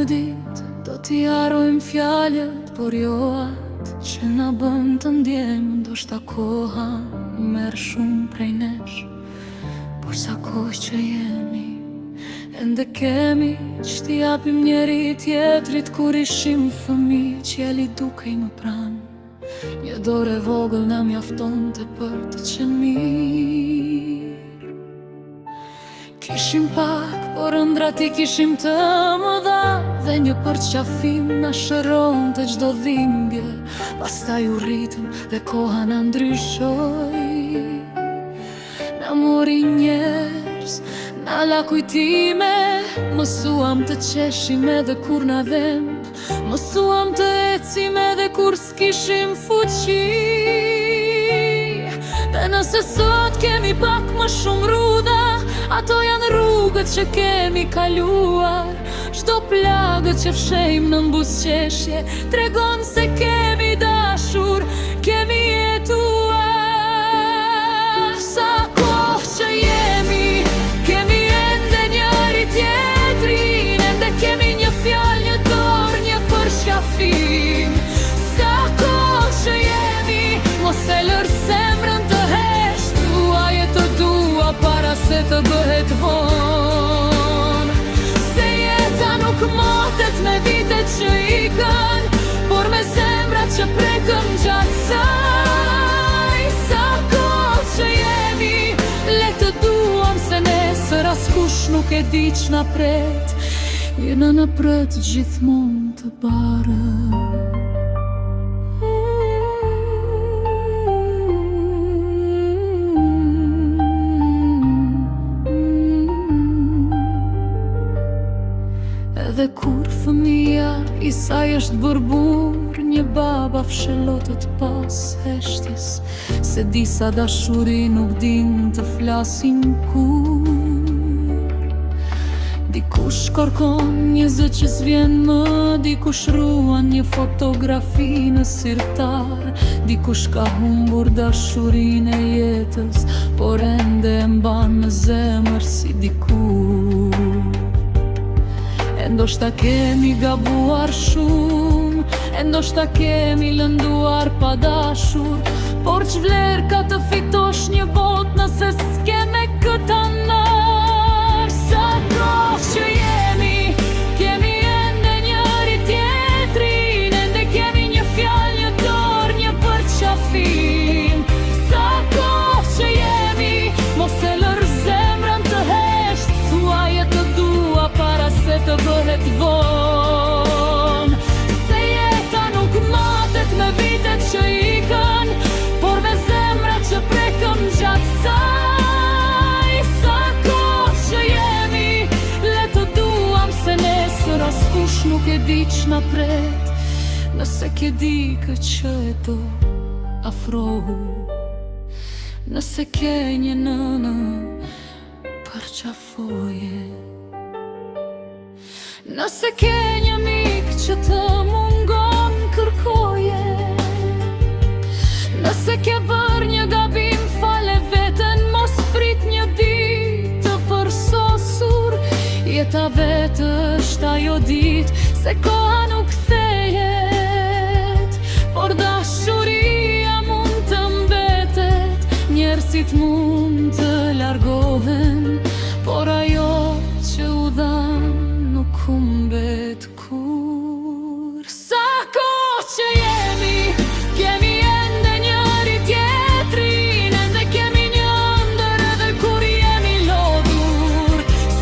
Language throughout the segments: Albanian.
Një ditë do t'i harrojmë fjalët, por jo atë që na bën të ndjejmë, ndoshta koha merr shumë prej nesh, por sa kohë që jemi, ende kemi ç't'i japim njëri-tjetrit kur ishim fëmijë, qielli dukej më pranë. Një dorë e vogël na mjaftonte për të qenë mirë. Kishim pak, por ëndrrat i kishim të mëdha dhe një përqafim na shëronte çdo dhimbje. Pastaj u rritëm dhe koha na ndryshoi. Na mori njerëz, na la kujtime, mësuam të qeshim edhe kur na dhemb, mësuam të ecim edhe kur s'kishim fuqi. Dhe nëse sot kemi pak më shumë rrudha, ato janë rrugët që kemi kaluar. Çdo plagë që fshehim nën buzëqeshje, tregon se kemi dashur, kemi jetuar. Sa kohë që jemi, kemi ende njëri-tjetrin, ende kemi një fjalë, një dorë, një përqafim. Sa kohë që jemi, mos e lër zemrën të hesht, thuaje të dua para se të bëhet vonë. Se jeta nuk matet me vitet që ikën, por me zemrat që prekëm gjatë saj. Sa kohë që jemi, le të duam se nesër askush nuk e di ç'na pret. Një nënë pret gjithmonë të parën. Edhe kur fëmija i saj është bërë burrë, një baba fsheh lotët pas heshtjes, se disa dashuri nuk din të flasin kurrë. Dikush kërkon një zë që s'vjen më, dikush ruan një fotografi në sirtar, dikush ka humbur dashurinë e jetës, por ende e mban në zemër si dikur. E ndoshta kemi gabuar shumë, e ndoshta kemi lënduar pa dashur, por ç'vlerë ka të fitosh një botë nëse s'ke me kë ta ndash. Sa kohë që jemi, kemi ende njëri-tjetrin, ende kemi një fjalë, një dorë, një përqafim. Sa kohë që jemi, mos e lër zemrën të hesht, thuaje të dua para se të bëhet vonë. Se jeta nuk matet me vitet që ikën, por me zemrat që prekëm gjatë saj. Sa kohë që jemi, le të duam se nesër askush nuk e di ç'na pret. Nëse ke dikë që e do, afrohu. Nëse ke një nënë, përqafoje. Nëse ke një mik që të mungon, kërkoje. Nëse ke bërë një gabim, fale veten, mos prit një ditë të përsosur. Jeta vetë është ajo ditë, se koha nuk kthehet, por dashuria mund të mbetet, njerëzit mund të largohen, por ajo që u dhan nuk humbet kurrë. Sa kohë që jemi, kemi ende njëri-tjetrin, ende kemi një ëndërr edhe kur jemi lodhur.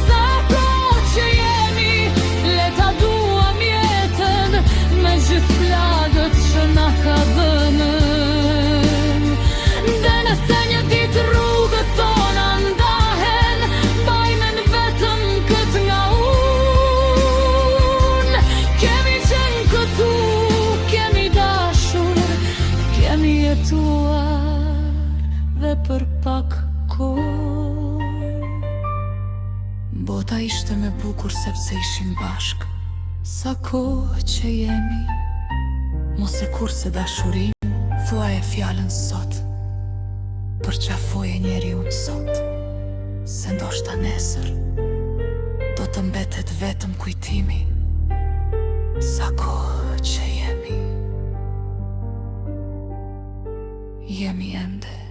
Sa kohë që jemi, le ta duam jetën me gjithë plagët që na ka dhënë. Dhe nëse një ditë rrugët tona ndahen, mbaj mend vetëm këtë nga unë. Kemi qenë këtu, kemi dashur, kemi jetuar dhe për pak kohë. Bota ishte më e bukur sepse ishim bashkë. Sa kohë që jemi, mos e kurse dashurinë, thuaje fjalën sot, përqafoje njeriun sot, se ndoshta nesër do të mbetet vetëm kujtimi. Sa kohë që jemi, jemi ende.